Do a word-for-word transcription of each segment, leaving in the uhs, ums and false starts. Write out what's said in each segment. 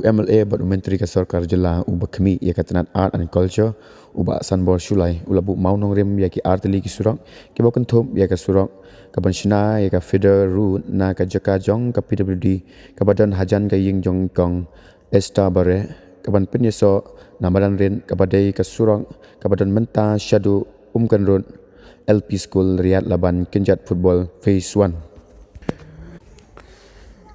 MLA bad u Myntri ka Sorkar Jylla uba khmih ïa ka tnat Art and Culture, u Bah Sanbor Shullai, u la buh mawnongrim ïa ki artylli ki surok kiba kynthup ïa ka surok kaban shna ïa ka feeder road na ka jaka jong ka PWD kaba don hajan ka ïing jong i Kong Esther Bareh, kaban pynïasoh na madan rit kaba dei ka surok kaba don mynta shaduh Umkynrut LP School, Riat Laban, kynjat football phase one.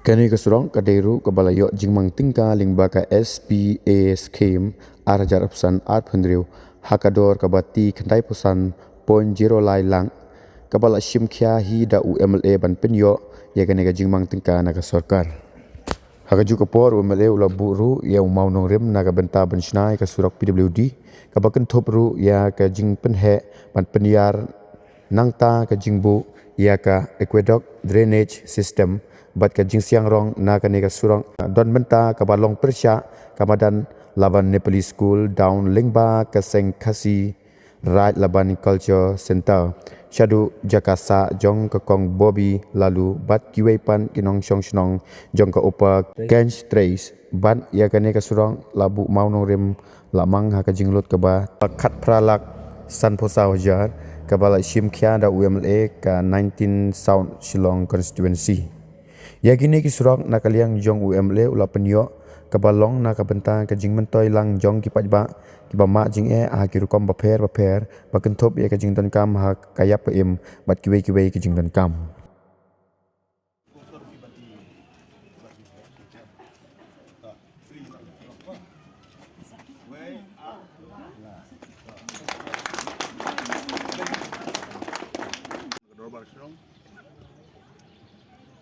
Kane ka surok ka dei ruh kaba la ïoh jingmang tyngka lyngba ka SPA scheme ar hajar arphew san arphew hynriew ha ka dor kaba ti khyndai phew san point zero lai lak, kaba la shim khia hi da u MLA ban pynïoh ïa kane ka jingmang tyngka na ka sorkar. Ha kajuh ka por u MLA u la buh ruh ïa u mawnongrim na ka bynta ban shna ïa ka surok PWD, kaba kynthup ruh ïa ka jingpynheh ban pynïar, nangta ka jingbuh ïa ka aqueduct drainage system bad ka jingsiang rong na kane ka surok don bynta kaba long pyrshah ka madan Laban Nepali School down lyngba ka seng Khasi Raid Laban Culture Centre shaduh jaka sah jong ka Kong Bobby Laloo bad kiwei pat ki nongshong shnong jong ka Upper Ganj Trace. Bad ïa kane ka surok la buh mawnongrim la mang ha ka jinglut kaba khatphra lak sanphew saw hajar, kaba la shim khia da u MLA ka nineteen South Shillong Constituency. Ïa kine ki surok na ka liang jong u MLA u la pynïoh kaba long na ka bynta ka jingmyntoi lang jong ki paidbah kiba mad jingeh ha ki rukom bapher bapher ba kynthup ïa ka jingdonkam ha ka ïap ka im bad kiwei kiwei ki jingdonkam.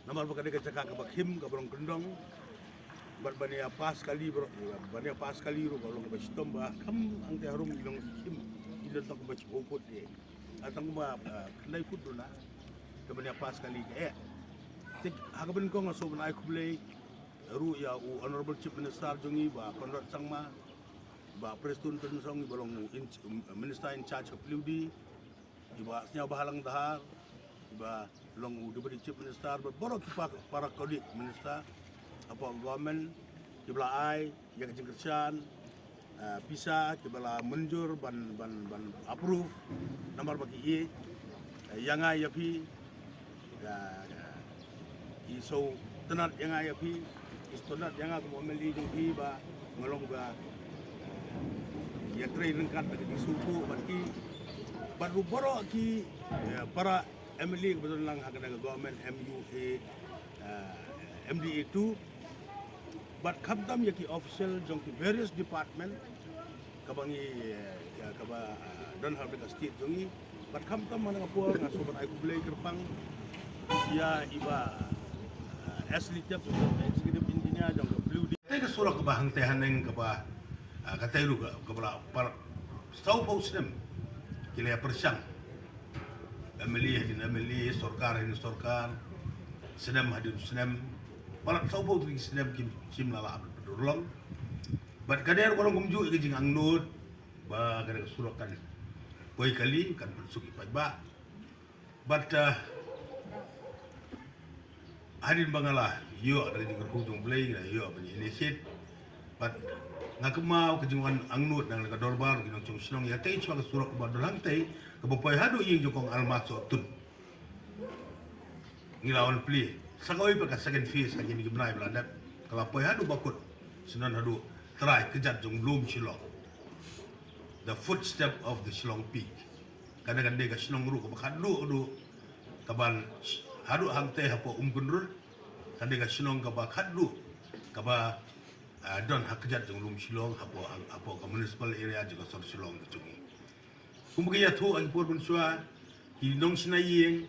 Namar ba ka dei ka jaka kaba khim kaba long kyndong. Bad ban ïa pass kali bro, ban ïa pass kali ruh ka long kaba shitom ba kham hangta harum ki long khim. Ki long tang kaba shiphew phut ïa. Tang ba, ah, khyndai phut duna. Ka ban ïa pass kali ka eh. Te ha kaba nyngkong nga sngewbha ban ai khublei ruh ïa u Honorable Chief Minister jong ngi Bah Conrad Sangma, Bah Prestone Tynsong, ba long u in, Minister in charge ka PWD, i Bah Sniawbhalang Dhar, i ba long u Deputy Chief Minister, bad baroh ki pa-, para colleague minister hapoh government, kiba la ai ïa ka jingkyrshan, eh, pisa, kiba la mynjur ban, ban, ban approve, namar ba ki ïeit, eh, ïa nga ïa phi, ïa, ïa, i sngewtynnat ïa nga ïa phi, i sngewtynnat ïa nga kum u MLA jong phi ba nga long ba, eh, ïatrei ryngkat bad ki sngewthuh bad ki, bad ruh baroh ki, eh, para MLA kiba don lang ha kane ka government MUA, eh, MDA two. Bad khamtam ïa ki official jong ki various department kaba ngi, eh, ïa kaba, eh, don ha ka state jong ngi. Bad khamtam ha kane ka por nga sngewbha ban ai khublei kyrpang ïa i Bah, eh, Ashley Tiap, executive engineer jong ka PWD. Te ka surok kaba hangta haneng kaba, eh, katei ruh ka, kaba la par sawphew snem ki la ïa pyrshang. MLA hadien MLA, sorkar hadien sorkar, snem hadien snem. Palat sawphew tylli ki snem kim shym la lah ban pynurlong. Bad ka dei ruh ka long kumjuh ïa ka jingangnud ba ka dei ka surok kan poi kali, kan pynsuk ïa paidbah. Bad, uh, hadien ba nga la ïoh da ka jingkyrkhu jong U Blei, nga la ïoh ban initiate. Bad nga kynmaw ka jingwan angnud na ka dorbar ki nongshong shnong ïa tei shuwa ka surok ba don hangtei kaba poi haduh ïing jong Kong Alma Sohtun. Ngi la wan plie sa kawei pat ka second phase ha kine ki bnai ba la dep, ka la poi haduh ba kut shnong, haduh trai kjat jong lum Shillong, the footstep of the Shillong Peak. Kane kan dei ka shnong ruh kaba khatduh duh, kaban haduh hangtei hapoh Umkynrut. Kan dei ka shnong kaba khatduh kaba, ah, don ha kjat jong lum Shillong hapoh, hapoh ka municipal area jong ka sor Shillong ka jong ngi. Kumba ki ïathuh ha ki por mynshuwa, ki nongshna ïing,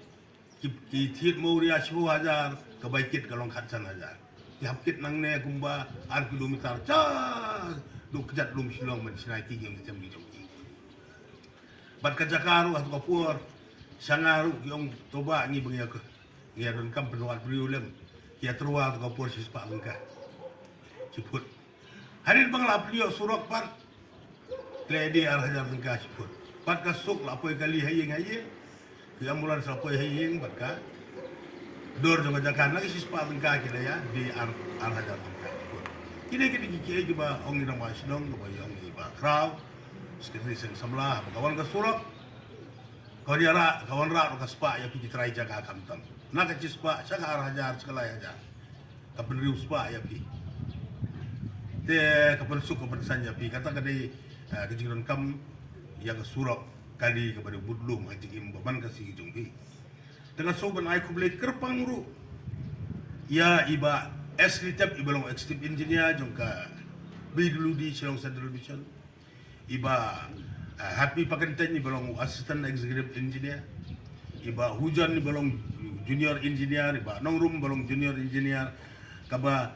ki, ki thied mawria shiphew hajar, ka bai kit ka long khatsan hajar. Ki hap kit nangne kumba ar kilometer, cha, duh kjat lum Shillong ban shna ki ïing ki sem ki jong ki. Bad ka jaka ruh ha tu ka por, sha nga ruh ki ong to ba ngi ba ngi ïa ka, ngi ïa donkam pynwad briew lem. Ki ïa tyrwa ha tu ka por shispah tyngka shi phut. Hadien ba nga la pynïoh surok pat, ki la ïa die ar hajar tyngka shi phut. Bad ka suk la poi kali ha ïing ha ïing. Ki ambulance la poi ha ïing bad ka dor jong ka jaka na ki shispah tyngka ki la ïa die ar, ar hajar tyngka shi phut. Kine kine ki kiei kiba ong i rangbah shnong, kiba ong i Bah Khraw, Secretary Seng Samla, haba ka wan ka surok, ka wan ïa rah, ka wan rah ruh ka spah ïa phi ki trai jaka khamtam. Na ka shi spah sha ka ar hajar sha ka lai hajar. Ka pynriew spah ïa phi. Te ka pynsuk ka pynsan ïa phi. Kata ka dei, eh, ka jingdonkam ïa ka surok, ka dei kaba dei budlum ha jingim ba man ka sngi jong phi. Te nga shu ban ai khublei kyrpang ruh ïa i Bah S Ritep, iba long executive engineer jong ka P W D Shillong Central Division. I Bah, eh, Happy Pakyntein, iba long assistant executive engineer. I Bah Hujan, iba long junior engineer. I Bah Nongrum, iba long junior engineer. Kaba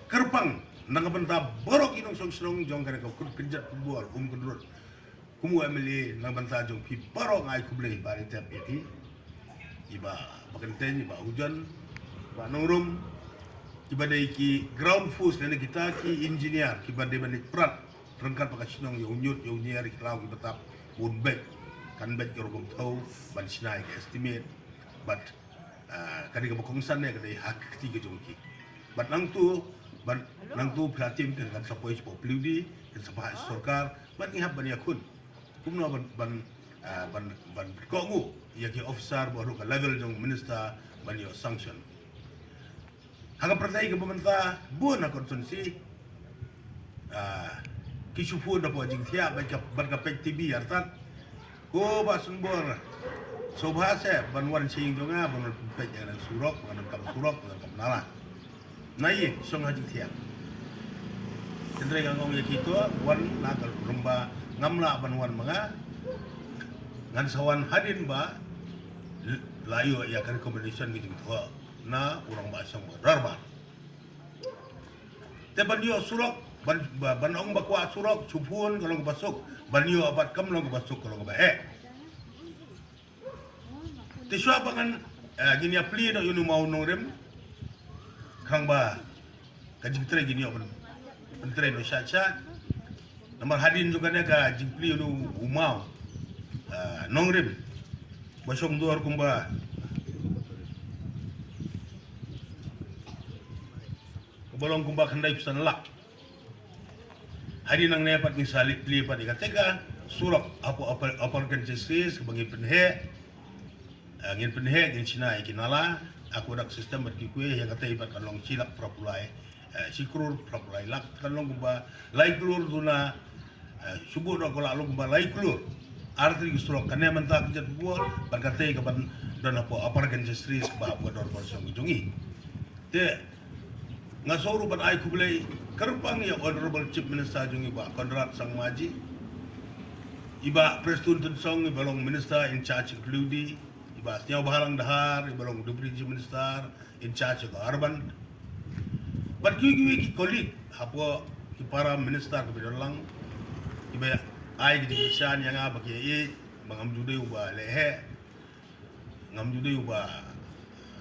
kyrpang na ka bynta baroh ki nongshong shnong jong kane ka kut kynjat football Umkynrut. Kum u M L A, na ka bynta jong phi baroh nga ai khublei, Bah Ritep, ïa phi. I Bah Pakyntein, i Bah Hujan, i Bah Nongrum, kiba dei ki ground force lane kita ki engineer kiba dei ban leit prat ryngkat bad ka shnong, ïa u ñiut ïa u ñiar, ïa ki law ki btap, bun beit, kan beit ki rukom thaw ban shna ïa ka estimate. Bad, ah, ka dei kaba kongsan ne ka dei ha ka kti ka jong ki. Bad nangtu, bad nangtu phi la tim kan sa poi sha P W D, kan sa phah sha sorkar, bad ngi hap ban ïakhun. Kumno ban, ban, ah, ban, ban kohnguh ïa ki officer ba ruh ka level jong minister ban ïoh sanction. Ha ka pyrthei kaba mynta bun ha constituency, ah, ki shu phone da poi jingthiah bad ka, bad ka peit T V artat. Ko Bah Sunbor, sngewbha seh ban wan sha ïing jong nga ban wan peit ïa ka surok, ban wan kam surok, ban wan kam nala. Na ïing shong ha jingthiah. Hynrei nga ong ïa kito, wan na ka rymba ngam lah ban wan ma nga. Ngan sa wan hadien ba la ïoh ïa ka recommendation ka jingthoh na u rangbah shnong ba dorbar. Te ban ïoh surok, ban, ba, ban ong ba kwah surok, shu phone ka long kaba suk, ban ïoh bad kam long kaba suk, ka long kaba eh. Te shuwa ba ngan, eh, ngin ïa plie noh ïa u maw Nongrim. Khnang ba ka jingtrei ngin ïoh ban, ban trei noh sha sha. Namar hadien jong kane ka jingplie ïa u maw, eh, Nongrim, ba shong dor kumba, kumba long kumba khyndai phew san lak. Hadien nangne pat ngin sa leit plie pat ïa kata ka surok hapoh Upper, Upper Ganges Ridge kaba ngin pynheh. Ah, ngin pynheh, ngin shna ïa ki nala, aqueduct system bad kiwei, ïa kata pat kan long shi lak phra phew lai, eh, shi klur phra phew lai lak, kan long kumba lai klur duna, eh, shu buh noh ka la long kumba lai klur. Artylli ki surok, kane mynta ka jait bor, bad kata ka ban don hapoh Upper Ganges Ridge kaba hapoh ka dorbar shnong jong ngi. Te nga sngew ruh ban ai khublei kyrpang ïa Honorable Chief Minister jong ngi, Bah Conrad Sangma ji, i Bah Prestone Tynsong, iba long Minister in charge P W D, i Bah Sniawbhalang Dhar, iba long Deputy Chief Minister in charge ka urban. Bad kiwei kiwei ki colleague hapoh ki para minister kiba don lang, kiba ai ki jingkyrshan ïa nga ba ki ïa, ba ngam ju dei uba lehheh. Ngam ju dei uba,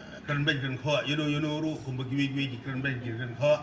eh, kren beiñ kren khoh, ïa no ïa no ruh, kumba kiwei kiwei ki kren beiñ ki kren khoh.